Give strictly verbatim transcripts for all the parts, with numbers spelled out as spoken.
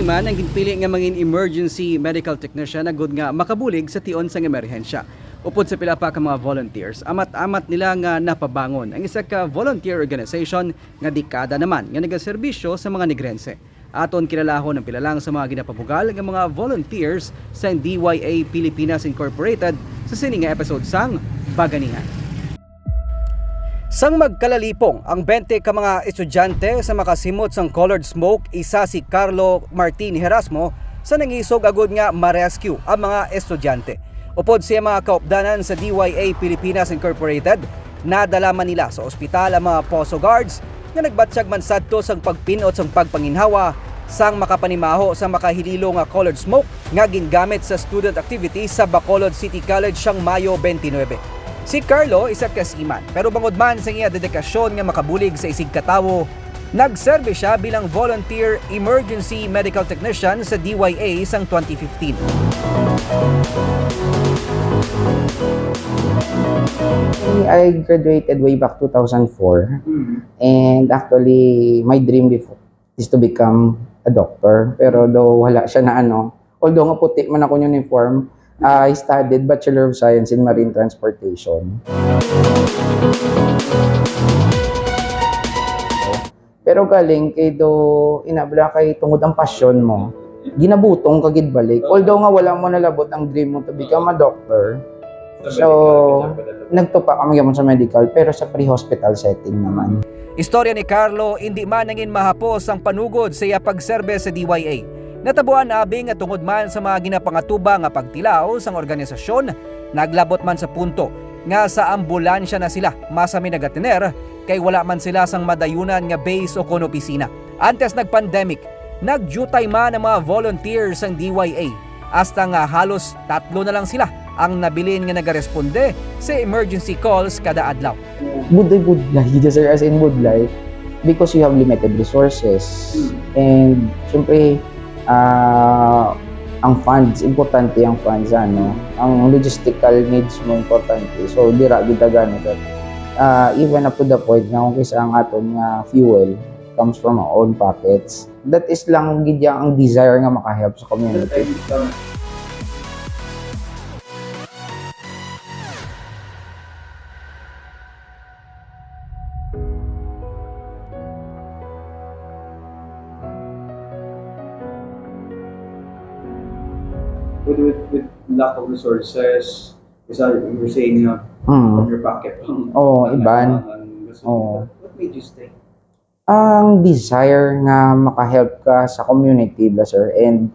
Man ang ginpili nga mangin emergency medical technician agud nga makabulig sa tion sang emerhensya. Upod sa pila pa ka mga volunteers, amat-amat nila nga napabangon ang isa ka volunteer organization nga dekada naman nga nagaserbisyo sa mga Negrense. Aton kilalahon ang pila lang sa mga ginapabugal nga mga volunteers sa D Y A Pilipinas Incorporated sa sini nga episode sang Baganihan. Sang magkalalipong ang twenty ka mga estudyante sa makasimot sang colored smoke, isa si Carlo Martin Herasmo sa nangisog agud nga ma-rescue ang mga estudyante. Upod sa mga kaupdanan sa D Y A Pilipinas Incorporated, nadala man nila sa ospital ang mga POSO guards nga nagbatyag man sadto sang pagpin-ot sang pagpanginhawa sang makapanimaho sa makahililo nga colored smoke nga gingamit sa student activity sa Bacolod City College sang Mayo twenty-nine. Si Carlo isa ka seaman, pero bangod man sa iya dedikasyon nga makabulig sa isigkatawo, nagserbi sia bilang volunteer emergency medical technician sa D Y A sang twenty fifteen. I graduated way back two thousand four. And actually, my dream before is to become a doctor. Pero though wala siya na ano, although nga puti man ako yung uniform, I studied Bachelor of Science in Marine Transportation. Pero galing kay do inabla kay tungod ang passion mo, ginabutong ka gid balik. Although nga wala mo nalabot ang dream mo to become a doctor, so nagtupa kami gyapon sa medical pero sa pre-hospital setting naman. Istorya ni Carlo, indi man nangin mahapos ang panugod sa iya pagserbe sa D Y A. Natabuan abi nga tungod man sa mga ginapangatuba nga pagtilaw sang organisasyon, naglabot man sa punto nga sa ambulansya na sila masami nagatener kay wala man sila sang madayunan nga base o kon opisina. Antes nag-pandemic, nagdiutay man ang mga volunteer sang D Y A, hasta nga halos tatlo na lang sila ang nabilin nga nagaresponde sa emergency calls kada adlaw. Budlay-budlay gid, sir, as in budlay, because you have limited resources. And syempre, ah, ang funds, importante ang funds, ano, ang logistical needs mo importante. So dira gid ta gani, sir. Ah, even up to the point nga kung kisa ang aton nga fuel comes from our own pockets. That is lang gid ang desire nga makahelp sa community. With, with, with lack of resources, is that you're saying uh, mm. from your pocket? Oh, iban. Oh. What made you stay? Ang desire nga maka-help ka sa community ba, sir, and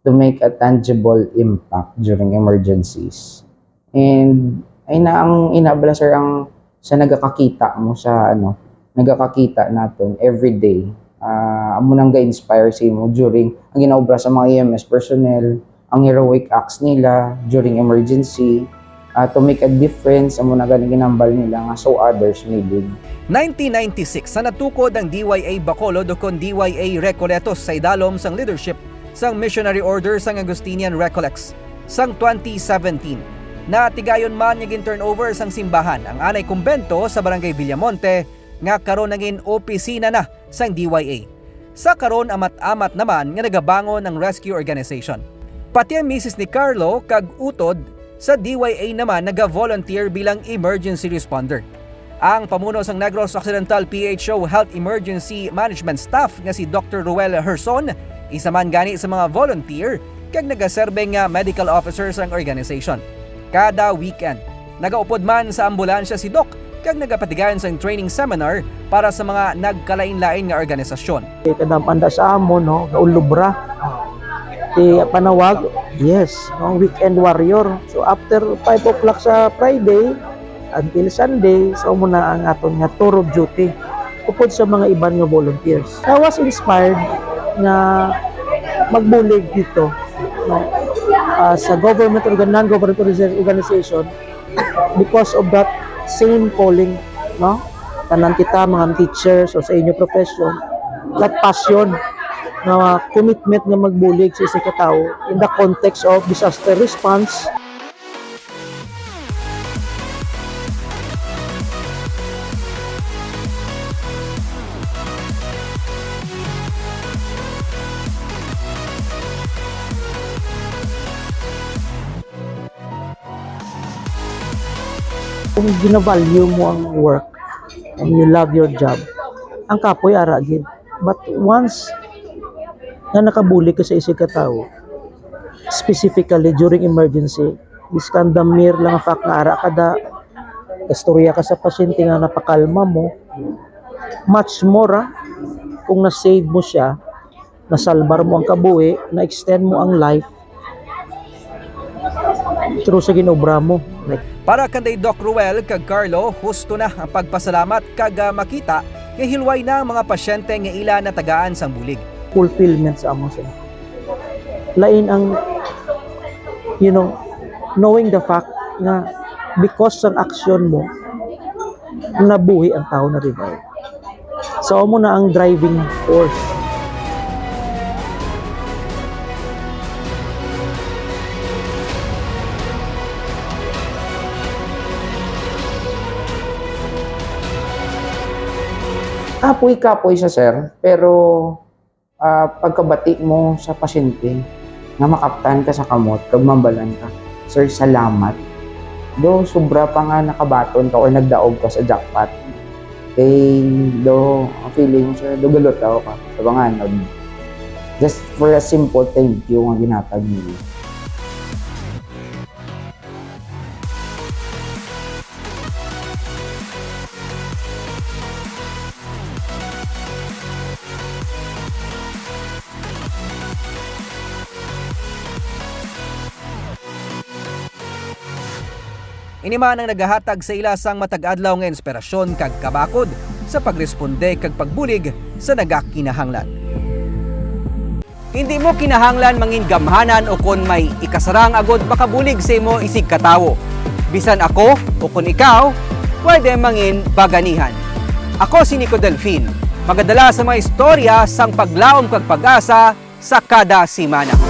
to make a tangible impact during emergencies. And ay na ang inabla, sir, ang sa nagakakita mo sa ano, nagakakita naton every day. Uh, amo nang ga-inspire sa imo during ang ginaobra sa mga E M S personnel, ang heroic acts nila during emergency, uh, to make a difference, amo na gani ginambal nila nga so others may live. Nineteen ninety-six sa natukod ang D Y A Bacolod ukon D Y A Recoletos sa idalom sang leadership sang Missionary Order sang Augustinian Recollects. Sang twenty seventeen, natigayon man nga gin-turnover sang simbahan ang anay kumbento sa Barangay Villamonte nga karon nangin opisina na sang D Y A. Sa karon amat-amat naman nga nagabangon ang rescue organization. Pati ang misis ni Carlo kag utod sa D Y A naman naga-volunteer bilang emergency responder. Ang pamuno sang Negros Occidental P H O Health Emergency Management Staff nga si Doktor Ruel Herson, isa man gani sa mga volunteer kag nagaserbe nga medical officer sang organization. Kada weekend, nagaupod man sa ambulansya si Doc kag nagapatigayon sang training seminar para sa mga nagkalain-lain nga organisasyon. Kadam-an da sa amon, no, gaulubra. Ti panawag, yes, no, weekend warrior. So after five o'clock sa Friday until Sunday, so mo na ang aton nga tour of duty upod sa mga iban nga volunteers. I was inspired nga magbulig dito, no, ah, sa government organ, non-government organization because of that same calling, no? Tanan kita, mga teachers o sa inyo profession, that passion, nga commitment nga magbulig sa isa ka tawo in the context of disaster response. Kung ginavalue mo ang work and you love your job, ang kapoy ara gid. But once nga nakabulig ka sa isig ka tawo, specifically during emergency, bisan the mere lang nga fact nga ara ka da, istorya ka sa pasyente nga napakalma mo, much more, ah, kung na-save mo siya, nasalbar mo ang kabuhi, na-extend mo ang life through sa ginobra mo. Like, Para kanday Doc Ruel kag Carlo, husto na ang pagpasalamat kag, ah, makita nga hilway na ang mga pasyente nga ila natagaan sang bulig. Fulfillment sa amo sila. Lain ang, you know, knowing the fact nga because sa action mo, nabuhi ang tao, na-revive. So, amo na ang driving force. Kapoy-kapoy sa, sir, pero, ah, pagkabati mo sa pasyente nga makaptan ka sa kamot kag mambalan ka, "Sir, salamat." Do sobra pa nga nakabaton ka or nagdaog ka sa jackpot. Kay do ang feeling, sir, do galutaw ka sa mga nag-, just for a simple thank you nga ginhatag nila. Ini man ang nagahatag sa ila sang matag adlaw nga inspirasyon kag kabakod sa pagresponde kag pagbulig sa nagakinahanglan. Hindi mo kinahanglan mangin gamhanan ukon may ikasarang agod makabulig sa imo isig ka tawo. Bisan ako ukon ikaw, pwede mangin baganihan. Ako si Nico Delfin, magadala sa mga istorya sang paglaom kag pag-asa sa kada semana.